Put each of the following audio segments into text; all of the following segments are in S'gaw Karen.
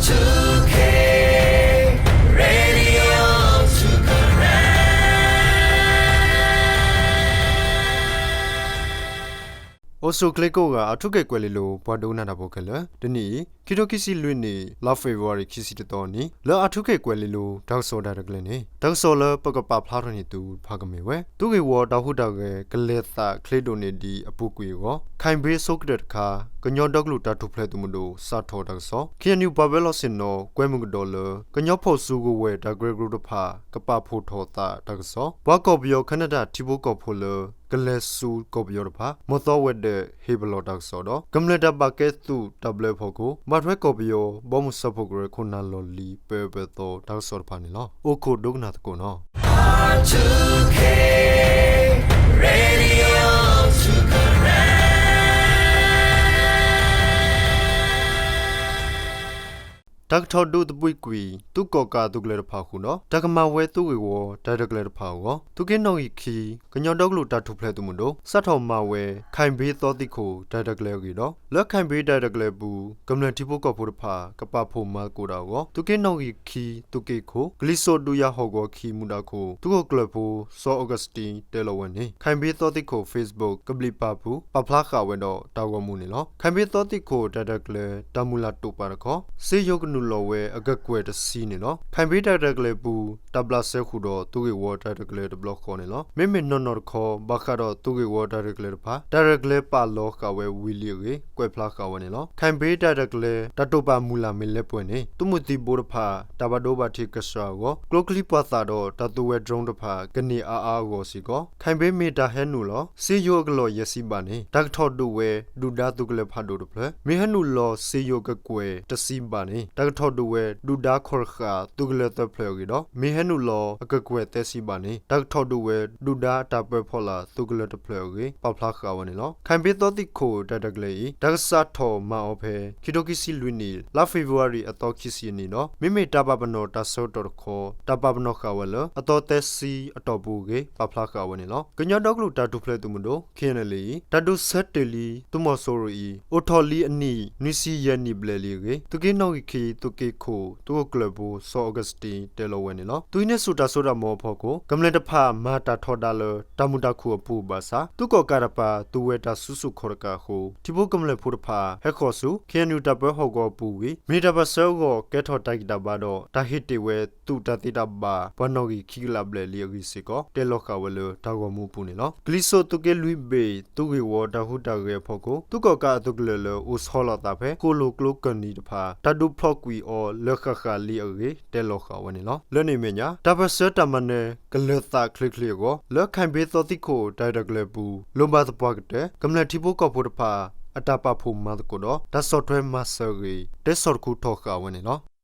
Radio အိၣ်ဆူၣ်ချ့ကိးဂၤ အၣ်ထူခ့ၣ်ကွဲၤလ့လိၤ ပှၤဒိကနၣ်တၢ်ဖိခဲလၢာ်, တနံၤအံၤ ခံထိခံဆံလွံၢ်နံၣ် လါ February ခံဆံတသီနံၤ လၢအၣ်ထူခ့ၣ်ကွဲၤလ့လိၤ တၢ်ကစီၣ်တၢ်ရဲၣ်တၢ်ကျဲၤန့ၣ် တၢ်ကစီၣ်လၢပကပာ်ဖျါထီၣ်န့ၢ်သုတဖၣ်ကမ့ၢ်ဝဲ သုးဂ့ၢ်ဝီတၢ်ဟူးတၢ်ဂဲၤ ကလဲၤသးချ့ဒိၣ်န့ၢ်ဒံးအပူၤကွံာ်အဂီၢ် ခဲၣ်ဘ့အဆိကတၢၢ်တခါ ကညီဒီကလုာ်တၢ်ထူၣ်ဖျဲးသုးမုၢ်ဒိၣ် စးထီၣ်တၢ်ကစီၣ်, ခ့ၣ်အဲၣ်ယူၣ် ပှၤပၢၤလီၢ်ဆ့ၣ်နီၤ ကွဲမုာ်ကဒီးလၢ ကညီဖီၣ်စုကဝဲၤတၢ်ကရၢကရိတဖၣ် ကပာ်ဖှိၣ်ထီၣ်သးတၢ်ကစီၣ်, ပှၤကီၢ်ပယီၤခဲနဒၣ်ထံဖိကီၢ်ဖိလၢ ကလဲၤဆူကီၢ်ပယီၤတဖၣ် မီၢ်သီဝဲၤဒၢးဟ့ၣ်ပလီၢ်တၢ်ကစီၣ်ဒီး ကမျၢၢ်တၢ်ဘၣ်ကဲသုးတၢ်ဘျၢအဖီခိၣ် ဘၣ်ထွဲကီၢ်ပယီၤ ဘီမုၢ်စၢဖှိၣ်ကရၢ ခိၣ်နၢ်လီၢ်လံၤ ပၢအၢပၢသီတၢ်ကစီၣ်တဖၣ်န့ၣ်လီၤ. အိၣ်ခိးဒိကနၣ်သကိးနီၤ. တၢ်ကထီၣ်ဒုးသဘှံးကွံာ် သုးကီၣ်ကးသုးကလၢၤတဖၣ်အဃိဒီး တၢ်ကမၤဝဲသုးဂ့ၢ်ဝီတၢ်ရဲၣ်တၢ်ကျဲၤတဖၣ်အဂီၢ် သုးက့နီၣ်ဂံၢ်ခံ ကညီဒီကလုာ်တၢ်ထူၣ်ဖျဲးသုးမုၢ်ဒိၣ် စးထီၣ်မၤဝဲ ခဲၣ်ဘ့သီသံၣ်ခိၣ်တၢ်ရဲၣ်တၢ်ကျဲၤအဂ့ၢ်ဒီး လၢခဲၣ်ဘ့တၢ်ရဲၣ်တၢ်ကျဲၤအပူၤ ကမျၢၢ်ထံဖိကီၢ်ဖိတဖၣ် ကပာ်ဖှိၣ်မၤသကိးတၢ်အဂီၢ် သုးက့နီၣ်ဂံၢ်ခံ သုးက့ခိၣ် ကလံၤစိးဒုးယၤဟီၣ်ကဝီၤခံမူဒါခိၣ် သုးခိၣ်ကျၢၢ်ဖိ စီၤအီကူးစတံ တဲလီၤဝဲန့ၣ် ခဲၣ်ဘ့သီသံၣ်ခိၣ် Facebook ကဘျံးပာ်ပူၤ ပာ်ဖျါဃာ်ဝဲဒီးတၢ်ဂီၤမူန့ၣ်လီၤ. ခဲၣ်ဘ့သီသံၣ်ခိၣ်တၢ်ရဲၣ်တၢ်ကျဲၤ တၢ်မုၢ်လၢ်တိာ်ပာ်တခီ စ့ယိၤကနုာ်လီၤဝဲအကကွဲၢ်တဆံန့ၣ်လီၤ. ခဲၣ်ဘ့တၢ်ရဲၣ်တၢ်ကျဲၤအပူၤ တၢ်ဘျးစဲဃုာ်ဒီးသုးဂ့ၢ်ဝီတၢ်ရဲၣ်တၢ်ကျဲၤတဘျီဃီန့ၣ်လီၤ. မ့မ့ၢ်နီၢ်နီၢ်တခီ ဘၣ်ဃးဒီးသုးဂ့ၢ်ဝီတၢ်ရဲၣ်တၢ်ကျဲၤတဖၣ် တၢ်ရဲၣ်တၢ်ကျဲၤပာ်လီၤဃာ်ဝဲဝံၤလံအဂ့ၢ် ကွဲးဖျါဃာ်ဝဲန့ၣ်လီၤ. ခဲၣ်ဘ့တၢ်ရဲၣ်တၢ်ကျဲၤ တၢ်တိာ်ပာ်မုၢ်လၢ်မ့ၢ်လၢပှဲၤန့ၣ် သုးမုၢ်သံၣ်ဘိတဖၣ် တၢ်ဘၣ်ဒိဘၣ်ထံးကစှၤအဂီၢ် ကျိချံမျိာ်သၣ်ဒီးတၢ်သူဝဲ drone တဖၣ် ကန့ၢ်အါအါအဂီၢ်စ့ၢ်ကီး ခဲၣ်ဘ့မ့ၢ်တၢ်ဟဲနုာ်လီၤ စ့ယိၤအကလီၢ်ယဲၢ်ဆံဘးန့ၣ် တၢ်ကထီၣ်ဒုးဝဲ ဒုၣ်ဒါသုးကလၢၤဖးဒိၣ်တဖျၢၣ်, မ့ၢ်ဟဲနုာ်လီၤစ့ယိၤကကွဲၢ်တဆံဘးန့ၣ် တၢ်ကထီၣ်ဒုးဝဲ ဒုၣ်ဒါခီၣ်တဃာ်သုးကလၢၤသၢဖျၢၣ်အဂ့ၢ်ဒီး မ့ၢ်ဟဲနုာ်လီၤအကကွဲၢ်သၢဆံဘးန့ၣ် တၢ်ကထီၣ်ဒုးဝဲ ဒုၣ်ဒါအတၢ်ပၢဖီလာ်သုးကလၢၤတဖျၢၣ်အဂ့ၢ် ပာ်ဖျါဃာ်ဝဲန့ၣ်လီၤ. ခဲၣ်ဘ့သီသံၣ်ခိၣ်တၢ်ရဲၣ်တၢ်ကျဲၤအံၤ တၢ်ကစးထီၣ်မၤအီၤဖဲ ခံထိခံဆံလွံၢ်နံၣ် လါ February အသီခံဆံအနံၤဒီး မ့မ့ၢ်တၢ်ပာ်ပနီၣ်တၢ်ဆၢကတီၢ်တခီ တၢ်ပာ်ပနီၣ်ဃာ်ဝဲလၢအသီသၢဆံအတီၢ်ပူၤအဂ့ၢ် ပာ်ဖျါဃာ်ဝဲန့ၣ်လီၤ. ကညီဒီကလုာ်တၢ်ထူၣ်ဖျဲးသုးမုၢ်ဒိၣ် ခဲၣ်အဲၣ်ယူၣ် အံၤ တၢ်ဒုးဆၢတဲာ်လံ သုးမီၤစိရိၤအံၤ အိၣ်ထီၣ်လံအနံၣ်နွံဆံယဲၢ်နံၣ်ဘျဲၣ်လံအဂ့ၢ် သုးက့နီၣ်ဂံၢ်ခံ သုးက့ခိၣ် သုးခိၣ်ကျၢၢ်ဖိ စီၤအီကူးစတံ တဲလီၤဝဲန့ၣ်လီၤ. သုးဟံးန့ၢ်ဆူၣ်တၢ်စိတၢ်ကမီၤအဖီခိၣ် ကမျၢၢ်တဖၣ်မၤတၢ်ထီဒါလၢတၢ်မုာ်တၢ်ခုၣ်အပူၤဘၣ်ဆၣ် သုးကီၣ်ကးတပၤ သူဝဲတၢ်စုဆူၣ်ခီၣ်တကးအဃိ ထံဖိကမျၢၢ်ဖိတဖၣ် ဟဲဃီၤဆူ ခ့ၣ်အဲၣ်ယူၣ် တၢ်ပၢဟီၣ်ကဝီၤအပူၤဝံၤ မ့ၢ်တၢ်ပၢၢ်ဆၢအဂီၢ် ကဲထီၣ်တၢ်ဂံၢ်တၢ်ဘါဒီး တၢ်ဟ့ၣ်တ့ၢ်ဝဲသုးတၢ်သ့တၢ်ဘၣ် ပှၤနီၣ်ဂံၢ်ခံကလးဘျဲၣ်လံအဂ့ၢ်စ့ၢ်ကီး တဲလီၤဃာ်ဝဲလၢတၢ်ဂီၤမူအပူၤန့ၣ်လီၤ. ကလံၤစိးသုးက့လွံၢ်ဘ့ၣ် သုးဂ့ၢ်ဝီတၢ်ဟူးတၢ်ဂဲၤအဖီခိၣ် သုးကီၣ်ကးအသုးကလၢၤလၢအိၣ်ဆီလီၤအသးဖဲ ဃိၣ်လိာ်ကျိကၢၢ်နံၤတဖၣ် တၢ်ဒုးဖျီၣ်ကွံာ်အီၤလၢဃၣ်ဃၣ်လံအဂ့ၢ် တဲလီၤဃာ်ဝဲန့ၣ်လီၤ. လၢန့ၣ်အမဲာ်ညါ တၢ်ပၢၢ်ဆၢတၢ်မၤနၢၤကလၢၤသးချ့ချ့အဂီၢ် လၢခဲၣ်ဘ့သီသံၣ်ခိၣ်တၢ်ရဲၣ်တၢ်ကျဲၤအပူၤ လိၣ်ဘၣ်သပှၢ်ကတၢၢ် ကမျၢၢ်ထံဖိကီၢ်ဖိတဖၣ် အတၢ်ပာ်ဖှိၣ်မၤသကိးဒီး တၢ်ဆီၣ်ထွဲမၤစၢၤအဂ့ၢ် တဲဆီၣ်တခူထီၣ်ဃာ်ဝဲန့ၣ်လီၤ.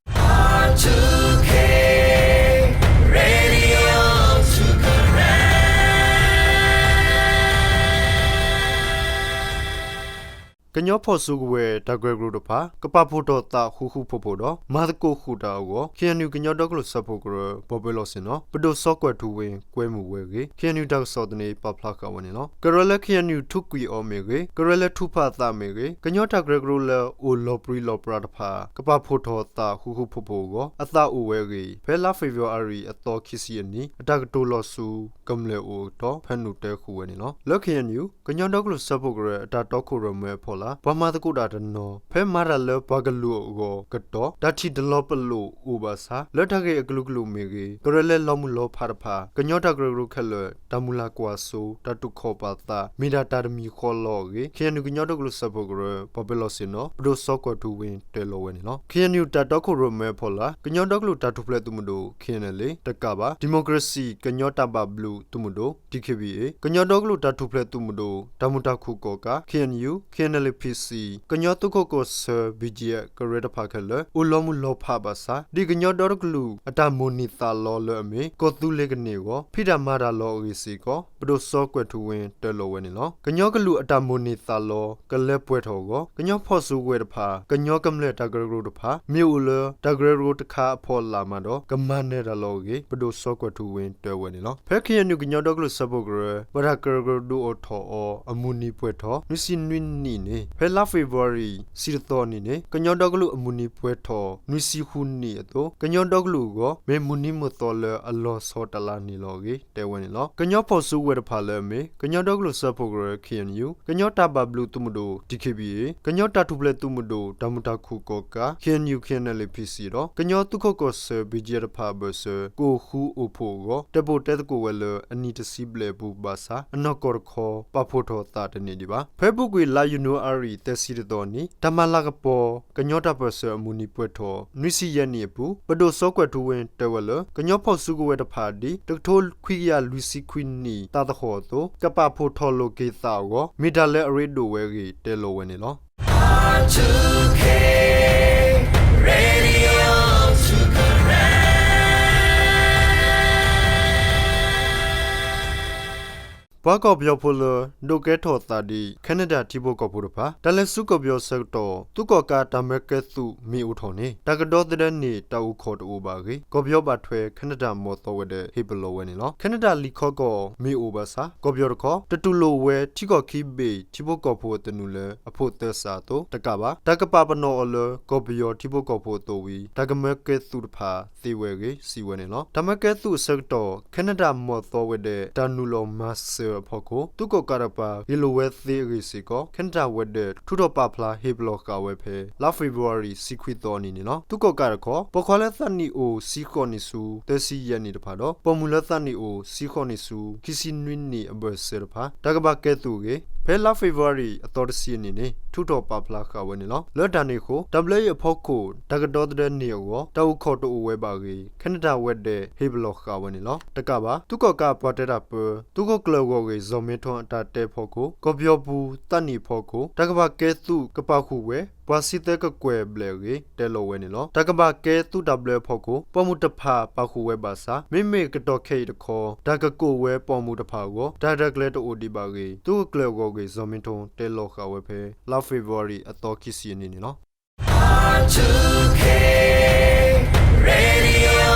ကညီဖီၣ်စုကဝဲၤတၢ်ကရၢကရိတဖၣ် ကပာ်ဖှိၣ်ထီၣ်သးဃူဃူဖိးဖိးဒီး မၤသကိးဃုာ်တၢ်အဂီၢ် ခ့ၣ်အဲၣ်ယူၣ် ကညီဒီကလုာ်စၢဖှိၣ်ကရၢ ပှၤပၢၤလီၢ်ဆ့ၣ်နီၤ ပဒိၣ်စီၤကွဲၢ်ထူဝ့ ကွဲမုာ်ဝဲအဂ့ၢ် ခ့ၣ်အဲၣ်ယူၣ် တၢ်ကစီၣ်သန့ ပာ်ဖျါဃာ်ဝဲန့ၣ်လီၤ. ကရၢလၢခ့ၣ်အဲၣ်ယူၣ်ထူးကွံာ်အီၤမ့ၢ်ဂ့ၤ, ကရၢလၢထုးဖးအသးမ့ၢ်ဂ့ၤ, ကညီတၢ်ကရၢကရိလၢအိၣ်လီၤပြံလီၤပြါတဖၣ် ကပာ်ဖှိၣ်ထီၣ်သးဃူဃူဖိးဖိးအဂီၢ် အသးအိၣ်ဝဲအဂ့ၢ် ဖဲလါ February အသီခံဆံအနံၤ အတၢ်ကတိၤလီၤဆူ ကမျၢၢ်အိၣ်အကတီၢ် ဖဲနုာ်တဲဃုာ်ဝဲန့ၣ်လီၤ. လၢခ့ၣ်အဲၣ်ယူၣ် ကညီဒီကလုာ်စၢဖှိၣ်ကရၢ အတၢ်တီခိၣ်ရိၣ်မဲအဖီလာ် ပှၤမၤသကိးတၢ်တနီၤ ဖဲမၤတၢ်လၢပှၤကလုာ်အဂီၢ်ကတီၢ် တၢ်ထံၣ်တလီၤပလိာ်အိၣ်ဘၣ်ဆၣ် လၢတၢ်ဂ့ၢ်အကလုာ်ကလုာ်မ့ၢ်ဂ့ၤ, ကရၢလၢလီၤမုၢ်လီၤဖးတဖၣ် ကညီတၢ်ကရၢကရိခဲလၢာ် တၢ်မုၢ်လၢ်ကွၢ်စိ တၢ်တူၢ်ခီၣ်ပာ်သး မ့ၢ်ဒၣ်တၢ်တမံၤဃီလီၤအဂ့ၢ် ခ့ၣ်အဲၣ်ယူၣ် ကညီဒီကလုာ်စၢဖှိၣ်ကရၢ ပှၤပၢၤလီၢ်ဆ့ၣ်နီၤ ပဒိၣ်စီၤကွဲၢ်ထူဝ့ တဲလီၤဝဲန့ၣ်လီၤ. ခ့ၣ်အဲၣ်ယူၣ် တၢ်တီခိၣ်ရိၣ်မဲအဖီလာ် ကညီဒီကလုာ်တၢ်ထူၣ်ဖျဲးသုးမုၢ်ဒိၣ် ခ့ၣ်အဲၣ်ယူၣ် တကးဘၣ် democracy ကညီတၢ်ဘၣ်ဘျုးသုးမုၢ်ဒိၣ် DKBA, ကညီဒီကလုာ်တၢ်ထူၣ်ဖျဲးသုးမုၢ်ဒိၣ် တၢ်မုာ်တၢ်ခုၣ်ကီၣ်ကး KNU, KNLA-PC, ကညီသုးခိးကီၢ်ဆၢ BGF ကရၢတဖၣ်ခဲလၢာ် အိၣ်လီၤမုၢ်လီၤဖးဘၣ်ဆၣ် ဒ်ကညီဒီတကလုာ်အတၢ်မိၣ်န့ၢ်သးလီလၢအမ့ၢ် ကီၢ်သူလ့ၤကန့ၢ်အဂီၢ် ဖံးတၢ်မၤတၢ်လီၤအဂ့ၢ်စ့ၢ်ကီး ပဒိၣ်စီၤကွဲၢ်ထူဝ့ တဲလီၤဝဲန့ၣ်လီၤ. ကညီကလုာ်အတၢ်မိၣ်န့ၢ်သးလီ ကလဲၤပှဲၤထီၣ်အဂီၢ် ကညီဖီၣ်စုကဝဲၤတဖၣ် ကညီကမျၢၢ်တၢ်ကရၢကရိတဖၣ် မ့ၢ်အိၣ်လၢတၢ်ကရၢကရိတခါအဖီလာ်မးဒီး ကမၤနၢၤတၢ်လီၤအဂ့ၢ် ပဒိၣ်စီၤကွဲၢ်ထူဝ့ တဲဝဲန့ၣ်လီၤ. ဖဲ ခ့ၣ်အဲၣ်ယူၣ် ကညီဒီကလုာ်စၢဖှိၣ်ကရၢ ဘၣ်တၢ်ကရၢကရိဒုးအိၣ်ထီၣ်အီၤ အမုၢ်နံၤပှဲၤထီၣ် နွံဆံနွံနံၣ်န့ၣ် ဖဲလါဖ့ၤဘြူၤအါရံၤ တဆံတသီအနံၤန့ၣ် ကညီဒီကလုာ်အမုၢ်နံၤပှဲၤထီၣ် နွံဆံဃုနံၣ်အသိး ကညီဒီကလုာ်အဂီၢ် မ့ၢ်မုၢ်နံၤမုၢ်သီလၢအလီၤဆီတလါန့ၣ်လီၤအဂ့ၢ် တဲဝဲန့ၣ်လီၤ. ကညီဖီၣ်စုကဝဲၤတဖၣ်လၢအမ့ၢ် ကညီဒီကလုာ်စၢဖှိၣ်ကရၢ K N U, ကညီတၢ်ဘၣ်ဘျုးသုးမုၢ်ဒိၣ် D K B A, ကညီတၢ်ထူၣ်ဖျဲးသုးမုၢ်ဒိၣ် တၢ်မုာ်တၢ်ခုၣ်ကီၣ်ကး K N U K N L A P C ဒီး ကညီသုးခိၣ်ကီၢ်ဆၢ ဘ့ၣ်ကၠံအတဖၣ်အဘၢၣ်စၢၤ ကအိၣ်ဃူအိၣ်ဖိးအဂီၢ် တဲာ်ပိာ်တဲသကိးဝဲလၢ အနံၣ်တဆံဘျဲၣ်အပူၤဘၣ်ဆၣ် အနီၢ်ကီၢ်တခီ ပာ်ဖှိၣ်ထီၣ်သးတန့ၢ်ဒံးဘၣ်. ဖဲအပူၤကွံာ် လါယနူၤအါရံၤ သၢဆံတသီအနံၤ တၢ်မၤလၤကပီၤ ကညီတၢ်ပၢၢ်ဆၢအမုၢ်နံၤပှဲၤထီၣ် နွံဆံယဲၢ်နံၣ်အပူၤ ပဒိၣ်စီၤကွဲၤထူဝ့ တဲဝဲလၢ ကညီဖီၣ်စုကဝဲၤတဖၣ်ဒ် တကထိခွံကယၤလွံၢ်ဆံခွံနံၣ် သးသဟီၣ်အသိး ကပာ်ဖှိၣ်ထီၣ်လိာ်က့ၤသးအဂီၢ် မ့ၢ်တၢ်လၢအရ့ဒိၣ်ဝဲအဂ့ၢ် တဲလီၤဝဲန့ၣ်လီၤ. ပှၤကီၢ်ပယီၤဖိလၢ ဒုးကဲထီၣ်သးဒ် ခဲနဒၤထံဖိကီၢ်ဖိတဖၣ် တၢ်လဲၤဆူကီၢ်ပယီၤဆၢကတီၢ် သုးကီၣ်ကးတၢ်မၢကဲသုးမ့ၢ်အိၣ်ထီၣ်န့ၣ် တၢ်ကဒီသဒၢန့ၢ်တၢ်အိၣ်ခိးတအိၣ်ဘၣ်အဂ့ၢ် ကီၢ်ပယီၤဘၣ်ထွဲ ခဲနဒၤမီၢ်သီဝဲၤဒၢး ဟ့ၣ်ပလီၢ်ဝဲန့ၣ်လီၤ. ခဲနဒၤလံာ်ခီကီၢ်မ့ၢ်အိၣ်ဘၣ်ဆၣ် ကီၢ်ပယီၤတခီ တတူၢ်လိာ်ဝဲထံကီၢ်ခံဘ့ၣ် ထံဖိကီၢ်ဖိအသနူလၢ အဖိးသဲစးအသိးတကးဘၣ် တၢ်ကပာ်ပနီၣ်အီၤလၢ ကီၢ်ပယီၤထံဖိကီၢ်ဖိအသိးဝံၤ တၢ်ကမၢကဲသုးတဖၣ်သ့ဝဲအဂ့ၢ် စံးဝဲန့ၣ်လီၤ. တၢ်မၢကဲသုးအဆၢကတီၢ် ခဲနဒၤမီၢ်သီဝဲၤဒၢး တၢ်နုာ်လီၤမၤစၢၤအဖီခိၣ် သုးကီၣ်ကးတကပၤ ဂ့ၢ်လိာ်ဝဲသ့အဂ့ၢ်စ့ၢ်ကီး ခဲနဒၤဝဲၤဒၢး ထုးထီၣ်ပာ်ဖျါဟ့ၣ်ပလီၢ်ဃာ်ဝဲဖဲ လါဖ့ၤဘြူၤအါရံၤ တဆံခွံသီအနံၤန့ၣ်လီၤ. သုးကီၣ်ကးတခီ ပိာ်ခွါလၢသးနံၣ်အိၣ် တဆံဃိးနံၣ်ဆူ သၢဆံယဲၢ်နံၣ်တဖၣ်ဒီး ပိာ်မုၣ်လၢသးနံၣ်အိၣ် တဆံဃိးနံၣ်ဆူ ခံဆံနွံနံၣ်အဘၢၣ်စၢၤတဖၣ် တၢ်ကဘၣ်ကဲသုးအဂ့ၢ် ဖဲလါဖ့ၤဘြူၤအါရံၤ အသီတဆံအနံၤန့ၣ် ထုးထီၣ်ပာ်ဖျါဃာ်ဝဲန့ၣ်လီၤ. လၢတၢ်န့ၣ်အဃိ တၢ်ဘျၢအံၤအဖီခိၣ် တၢ်ကဒီသဒၢန့ၢ်အဂီၢ် တၢ်အိၣ်ခိးတအိၣ်ဝဲဘၣ်အဂ့ၢ် ခဲနဒၤဝဲၤဒၢး ဟ့ၣ်ပလီၢ်ဃာ်ဝဲန့ၣ်လီၤ. တကးဘၣ် သုးကီၣ်ကးပှၤတဲတၢ်ပၢ သုးခိၣ်ကျၢၢ်ဂီၢ်ဂ့ၢ် စီၤမ့ထိအတၢ်တဲအဖီခိၣ် ကီၢ်ပယီၤပူၤ သးနံၣ်အဖီခိၣ် တၢ်ကဘၣ်ကဲသုးကပာ်ဃုာ်ဝဲ ပှၤဆံသၢကကွဲၢ်ဘျဲၣ်အဂ့ၢ် တဲလီၤဝဲန့ၣ်လီၤ. တၢ်ကဘၣ်ကဲသုးတၢ်ဘျၢအဖီခိၣ် ပိာ်မုၣ်တဖၣ်ပာ်ဃုာ်ဝဲဘၣ်ဆၣ် မ့မ့ၢ်ကတီၢ်ခဲအံၤတခီ တၢ်ကကိးဝဲပိာ်မုၣ်တဖၣ်အဂီၢ် တၢ်ရဲၣ်တၢ်ကျဲၤတအိၣ်ဒံးဘၣ်အဂ့ၢ် သုးခိၣ်ကျၢၢ်ဂီၢ်ဂ့ၢ် စီၤမ့ထိ တဲလီၤဃာ်ဝဲဖဲ လါဖ့ၤဘြူၤအါရံၤ အသီခံဆံအနံၤန့ၣ်လီၤ. Radio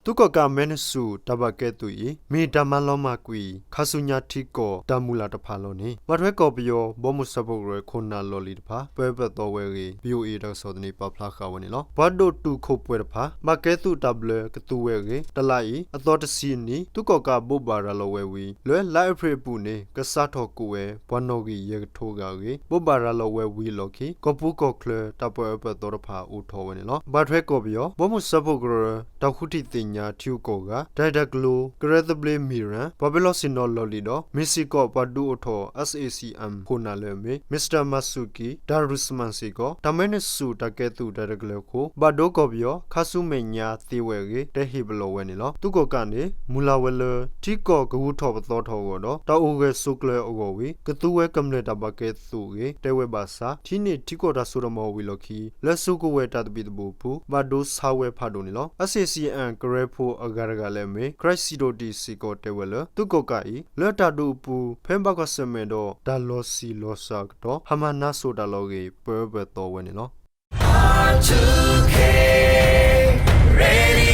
သုးကီၣ်ကးမဲနစူၣ် တၢ်ဘၣ်ကဲသုးအံၤ မ့ၢ်တၢ်မၤလီၤမၢ်ကွံာ် ခါဆူညါထံကီၢ်တၢ်မုၢ်လၢ်တဖၣ်လီၤန့ၣ် ဘၣ်ထွဲကီၢ်ပယီၤ ဘီမုၢ်စၢဖှိၣ်ကရၢ ခိၣ်နၢ်လီၢ်လံၤတဖၣ် ပၢပၢၢ်သီဝဲအဂ့ၢ် VOA တၢ်ကစီၣ်သန့ပာ်ဖျါဃာ်ဝဲန့ၣ်လီၤ. ပှၤဒိၣ်တုာ်ခိၣ်ပှဲၤတဖၣ် ဘၣ်ကဲသုးတၢ်ဘျၢကသူဝဲအဂ့ၢ် တလါအံၤ အသီတဆံအနံၤ သုးကီၣ်ကးဘိးဘၣ်ရၤလီၤဝဲဝံၤ လၢလါအ့ဖြ့ၣ်အပူၤန့ၣ် ကစးထီၣ်ကိးဝဲ ပှၤနီၣ်ဂံၢ်ယဲၢ်ကထိဂၤအဂ့ၢ် ဘိးဘၣ်ရၤလီၤဝဲဝံၤအလီၢ်ခံ ကီၢ်ပူၤကီၢ်ချၢ တၢ်ပၢအၢပၢသီတဖၣ်အိၣ်ထီၣ်ဝဲန့ၣ်လီၤ. ဘၣ်ထွဲကီၢ်ပယီၤ ဘီမုၢ်စၢဖှိၣ်ကရၢ တၢ်ဃုထံၣ်သ့ၣ်ညါထံဂုၤကီၢ်ဂၤ တၢ်ရဲၣ်တၢ်ကျဲၤ ကရၢသဘျ့မံၤရၣ် ပှၤပၢလီၢ်ဆ့ၣ်နီၤလီၢ်လံၤဒီး မ့ၢ်စ့ၢ်ကီးပှၤဒုးအိၣ်ထီၣ် SAC-M ခိၣ်နၢ်လၢအမ့ၢ် Mister Masaki Darusman စ့ၢ်ကီး တၢ်မဲနစူၣ် တၢ်ကဲသုးတၢ်ရဲၣ်တၢ်ကျဲၤအဃိ ဘၣ်ဒိကီၢ်ပယီၤ ခါဆူမဲာ်ညါသ့ဝဲအဂ့ၢ် တဲဟ့ၣ်ပလီၢ်ဝဲန့ၣ်လီၤ. သုးကီၣ်ကးန့ၣ် မုၢ်လၢ်ဝဲလၢ ထံကီၢ်ကဂုၤထီၣ်ပသီထီၣ်အဂီၢ်ဒီး တၢ်အိၣ်ဂၢၢ်ဆိးကျၢၤအဂီၢ်ဝံၤ ကသူဝဲကမျၢၢ်တၢ်ဘၣ်ကဲသုးအဂ့ၢ် တဲဝဲဘၣ်ဆၣ် ထံၣ်န့ၢ်ထံကီၢ်တၢ်စိတၢ်ကမီၤဝံၤအလီၢ်ခံ လၢစုကဝဲၤတၢ်သဘံၣ်သဘုၣ်အပူၤ ဘၣ်ဒိဆါဝဲဖးဒိၣ်န့ၣ်လီၤ. SAC-M ကရၢဖိအဂၤတဂၤလၢအမ့ၢ် ခရံာ်စံးဒိၣ်တံၢ် စ့ၢ်ကီးတဲဝဲလၢ သုးကီၣ်ကးအံၤ လၢတၢ်ဒုးအပူၤ ဖဲဘၣ်ကွၢ်ဆၢၣ်မဲာ်ဒီး တၢ်လီၤဆံးလီၤစှၤအကတီၢ် ဟါမၢ်နါစိၤတၢ်လီၤအဂ့ၢ် ပၢပၢၢ်သီဝဲန့ၣ်လီၤ.